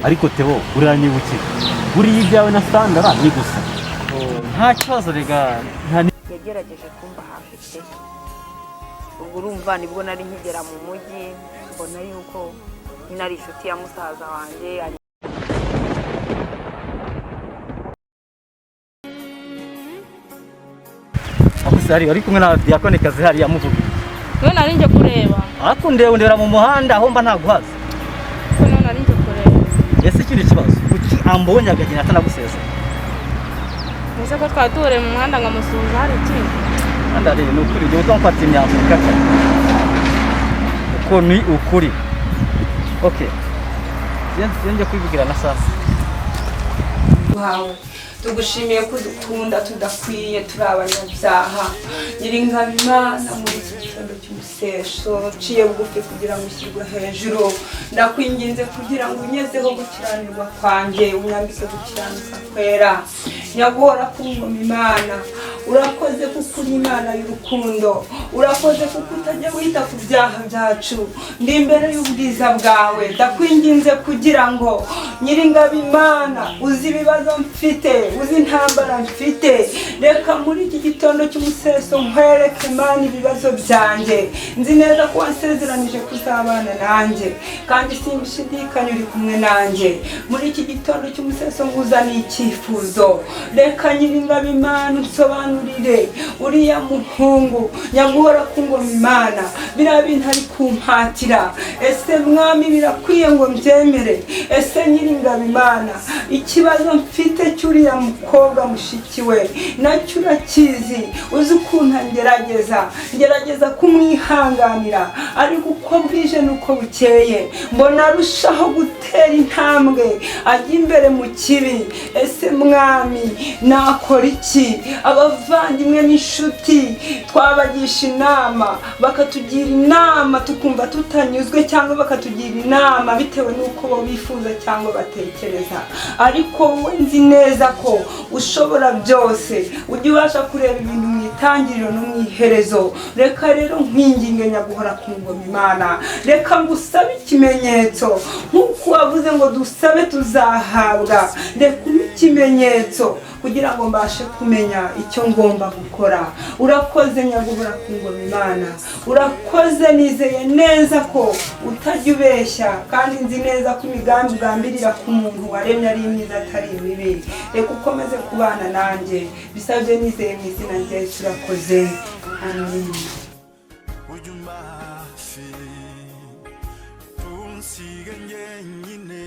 Ariko Teo, uranyibukira buriya ibyawe na Sandara ni gusa nta kibazo rega, nta. Yagerageje kumba hafi pe. Ubwo urumva nibwo nari nkigera mu mujyi, mbona yuko nyine ari inshuti ya musaza wanjye. Aho hari ari kumwe na diakonikazi hariya muvuga? Niwe nari nje kureba. Ariko ndeba mu muhanda aho mba ntaguhaza. Ko niwe nari nje kureba. Ese ikindi kibazo, kuki ambonye akagenda atanagusezera? Ese ko twari duhuriye mu muhanda nkamusuhuza, hari ikindi? Kandi ari ni ukuri igihe utamufata imyanzuro ikakaye, uko ni ukuri. Okay, njye kwibwira na sasa. Wawe tugushimiye ko udukunda tudakwiye, turi abanyabyaha. Nyiringabo Imana, muri iki gitondo cy'umuseso nciye bugufi kugira ngo ushyirwe hejuru. Ndakwinginze kugira ngo unyezeho gukiranirwa kwanjye, unyambike gukiranuka kwera. Nyaguhora ku ngoma Imana, urakoze kuko uri Imana y'urukundo, urakoze kuko utajya wita ku byaha byacu. Ndi imbere y'ubwiza bwawe, ndakwinginze kugira ngo, Nyiringabo Imana, uzi ibibazo mfite, uzi intambara mfite. Reka muri iki gitondo cy'umuseso nkwereke Imana ibibazo byanjye. Nzi neza ko wansezeranije kuzabana nanjye, kandi simbishidikanya uri kumwe nanjye. Muri iki gitondo cy'umuseso nguzaniye icyifuzo. Reka Nyiringabo Imana unsobanurire uriya muhungu. Nyaguhora ku ngoma Imana, biriya bintu ari kumpatira, ese Mwami birakwiye ngo mbyemere? Ese Nyiringabo Imana, ikibazo mfite cy'uriya mukobwa mushiki we nacyo urakizi. Uzi ukuntu ngerageza, ngerageza kumwihanganira, ariko uko bwije n'uko bukeye mbona arushaho gutera intambwe ajya imbere mu kibi. Ese Mwami nakora iki? Abavandimwe n'inshuti twabagisha inama, bakatugira inama tukumva tutanyuzwe, cyangwa bakatugira inama bitewe n'uko bo bifuza cyangwa batekereza. Ariko wowe nzi neza ko ushobora byose, ujya ubasha kureba ibintu mu itangiriro no mu iherezo. Reka rero nkwinginge, Nyaguhora ku ngoma Imana, reka ngusabe ikimenyetso nk'uko wavuze ngo dusabe tuzahabwa. Reka umpe ikimenyetso kugira ngo mbashe kumenya icyo ngomba gukora. Urakoze Nyaguhora ku ngoma Imana, urakoze. Nizeye neza ko utajya ubeshya, kandi nzi neza ko imigambi ugambirira ku muntu waremye ari myiza, atari mibi. Reka ukomeze kubana nanjye, bisabye nizeye mu izina rya Yesu, urakoze, amen. Ujya umba hafi, ntunsige njyenyine,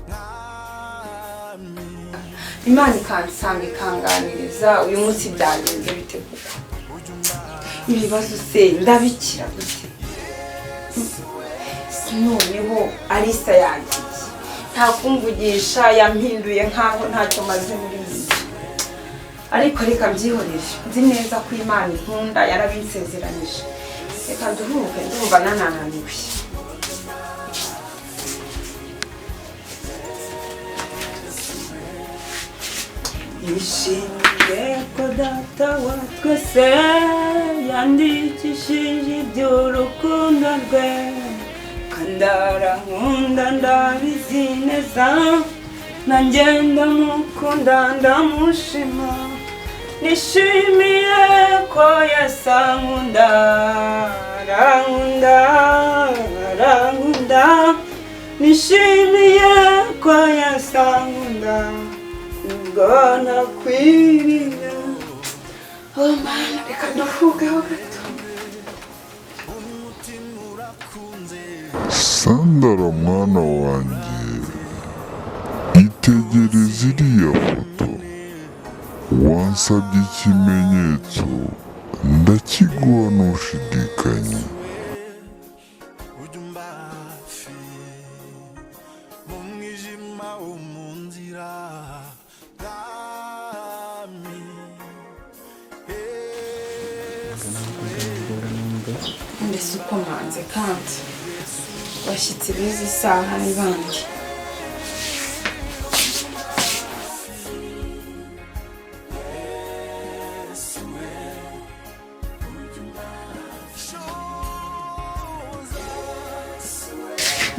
Mwami. Imana ikansanga ikanganiriza. Uyu munsi byagenze bite kuko ibibazo se ndabikira gute? Noneho Alisa yagiye nta kumvugisha, yampinduye nkaho ntacyo maze muri iyi nzu. Ariko reka mbyihorere, nzi neza ko Imana inkunda, yarabinsezeranyije. Reka nduhuke, ndumva nanananiwe. Nishimiye ko Data wa twese yandikishije iby'urukundo rwe, kandi arankunda ndabizi neza, nanjye ndamukunda ndamushima. Nishimiye ko Yesu ankunda, arankunda, arankunda. Nishimiye ko Yesu ankunda ubwo nakwiriye. Oh Mana, reka nduhukeho gato. Sandara mwana wanjye, itegereze iriya foto. Wansabye ikimenyetso, ndakiguha ntushidikanye. Ujya umba hafi mu mwijima wo mu nzira, Mwami Yesu. Mbese ukomanze kandi abashyitsi b'izi saha ni bande?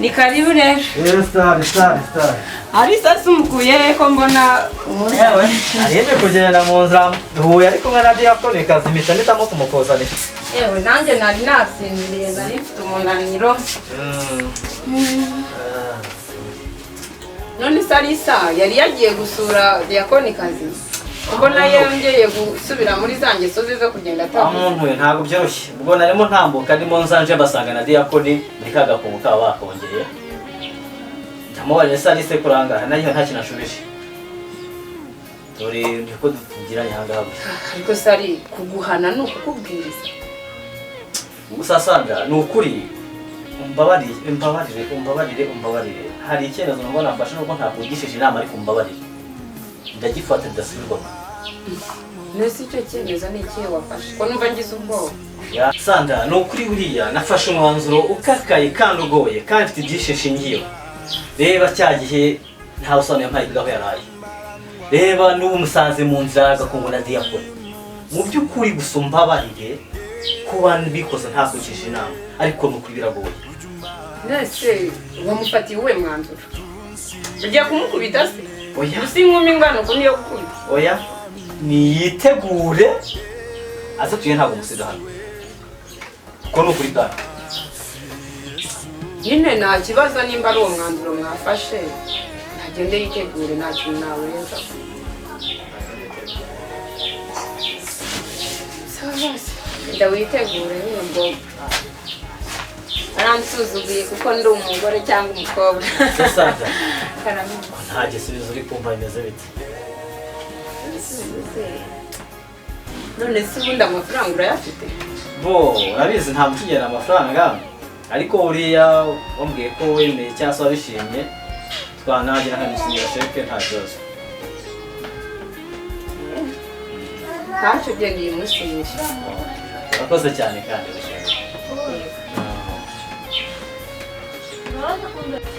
Ni karibu rero. Eh, star star star. Ari sasa umukuye he ko mbona umunsi? Yewe, arebe kugenda mu nzira duhuye ari kumwe na Diakoni kazimisha nditamo kumukuzanira. Yewe, nanjye nari nasinziriye, nari mfite umunaniro. None se Alisa yari yagiye gusura Diyakonikazi, ubwo nayo yongeye gusubira muri za ngeso ze zo kugenda atavuze? Muntu we, ntabwo byoroshye. Ubwo narimo ntambuka ndimo nzanje mbasanga na Diakoni muri ka gakungu kaba bakongeye. Ndamubaje se Alice kurangaha, nayo nta kintu ashubije. Dore niko tugiranye aha ngaha gusa. Ariko se ari kuguhana ni ukukubwiriza? Gusa Sandra, ni ukuri umbabarire, umbabarire, umbabarire, umbabarire. Hari icyemezo numva nafashe nubwo ntakugishije inama, ariko umbabarire. Ndagifata bidasubirwamo. Mbese icyo cyemezo ni ikihe wafashe, ko numva ngize ubwoba? Ya, Sandra, ni ukuri buriya nafashe umwanzuro ukakaye kandi ugoye kandi mfite ibyinshi nshingiyeho. Reba cya gihe nta busobanuro yampaye bw'aho yaraye. Reba n'ubu musanze mu nzira agakungu na Diakoni. Mu by'ukuri gusa umbabarire kuba mbikoze ntakurikije inama, ariko ni ukuri biragoye. Mbese wamufatiye uwuhe mwanzuro? Ugiye kumukubita se? Oya. Gusa inkumi ingana uku niyo gukubita? Oya, niyitegure aze tuye, ntabwo musiga hano. Kuko ni ukuri bwawe. Nyine nta kibazo, nimba ari uwo mwanzuro mwafashe ntagende yitegure, nta kintu nawurenzaho. Sawa bose, genda witegure nyine. Ubwo aransuzuguye kuko ndi umugore cyangwa umukobwa? Se Sandra, Karame. nta gisubizo uri kumva, bimeze bite? Igisubizo se? None se ubundi amafaranga urayafite? Bo, urabizi ntabwo ukigena amafaranga, ariko buriya wambwiye ko wemeye cyangwa se wabishimye, twanagira nkamusinyira sheke, nta kibazo. Ntacyo, ugenda uyimusinyire. Urakoze cyane kandi gushimira.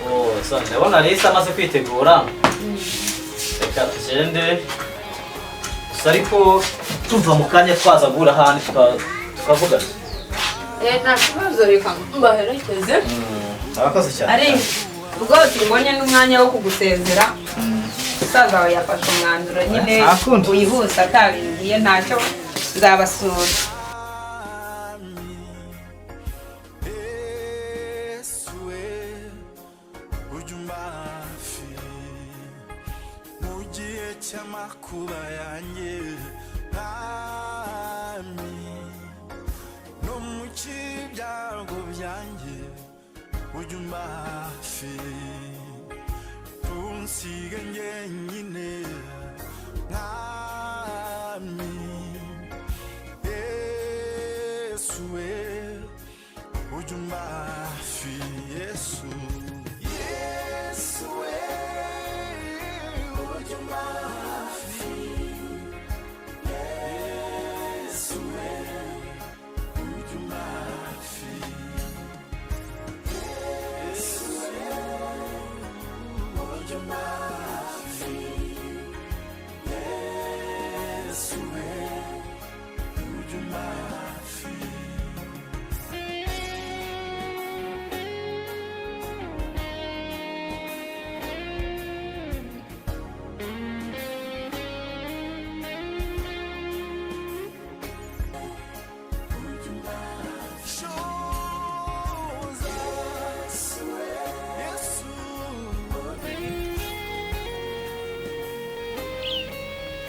Oh, so ndabona Alice amaze kwitegura, reka tugende gusa, ariko tuva mu kanya twaza guhura ahandi tukavugana. Eh, nta kibazo, reka mbaherekeze. Urakoze cyane. Ari rwose mbonye n'umwanya wo kugusezera. Umusaza wawe yafashe umwanzuro nyine Nta kundi. wihuse atabimbwiye. Ntacyo, nzabasura. Yesu we, ujya umba hafi mu gihe cy'amakuba yanjye, mwami, no mu kibyago byanjye ujya umba hafi, ntunsige njyenyine, mwami. Yesu we, ujya umba hafi. Yesu, Yesu we, ujya umba hafi. Yesu we, ujya umba hafi. Yesu we, ujya umba hafi. Yesu we, ujya umba hafi. Shoza Yesu.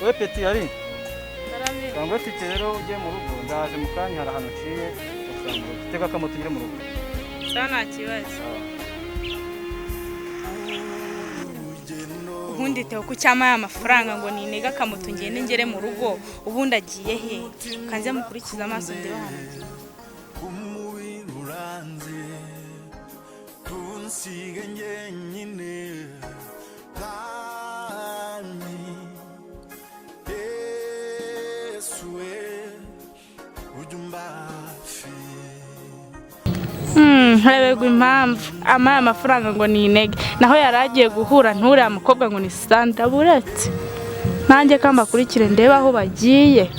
We petit ari cyangwa tike rero ugiye mu rugo, ndaje mu kanya, hari ahantu uciye ugasanga mu rugo. Tega akamoto ugere mu rugo. Sawa, nta kibazo. Ubundi Theo ko cyama aya mafaranga ngo ninega akamoto ngende ngere mu rugo, ubundi agiye he? Kanze mukurikize amaso ndebe ahantu agiye. Umubiri uranze, ntunsige njyenyine, mwami. Yesu we, ujya umba hafi. Hareberwa impamvu amaye amafaranga ngo ninege, naho yari agiye guhura nturiya mukobwa ngo ni Sandra. Buretse nanjye ko mbakurikire ndebe aho bagiye.